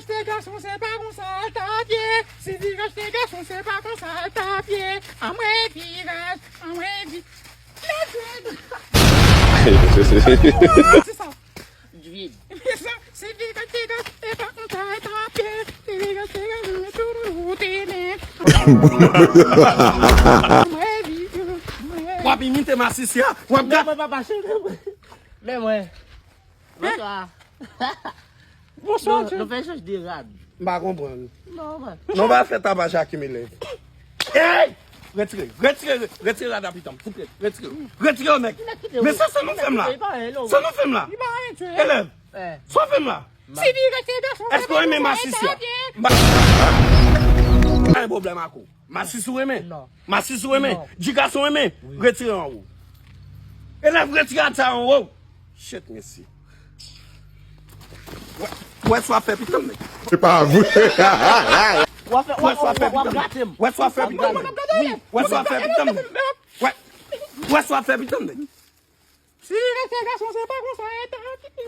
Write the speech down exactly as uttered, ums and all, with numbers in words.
Te gason, se pa konsa l t ap ye. Si viraj te gason, se pa konsa l t ap ye. Anmwe viraj, anmwe vi-, leve. Se sa. Vide. Se sa. Si viraj te gason, se pa konsa l t ap ye. Si viraj te gason, se toujou te men. Anmwe vi-, anmwe. W ap imite masisi a, w ap gade. Men mwen, papa, cheri. Men mwen. Bonswa. Bonswa, nou, nou fè echanj de rad. M pa konprann. Non, man. Nou pa fè tapaj ak Kimile. Ey! Retire, retire, retire rad a pitan m. Foutre, retire. Retire yo, nèg. Men sa, sa nou fè m la? Sa nou fè m la? Elèv, sa w fè m la? Èske w renmen masisi a? M pa gen pwoblèm ak ou. Masisi w renmen? Non. Masisi w renmen? Non. Djikason renmen? Wi. Retire anwo. Elèv, retire rad sa anwo. Shit, mesye. Wè, wè sa w ap fè pitan m, nèg. Se pa vre. W ap fè, w ap, w ap, w ap gate m. Wè sa w ap fè pitan m, nèg. Wi. Wè sa w ap fè pitan m, nèg. Wè, wè sa w ap fè pitan m, nèg. Si li rete gason, se pa konsa, e ta kite.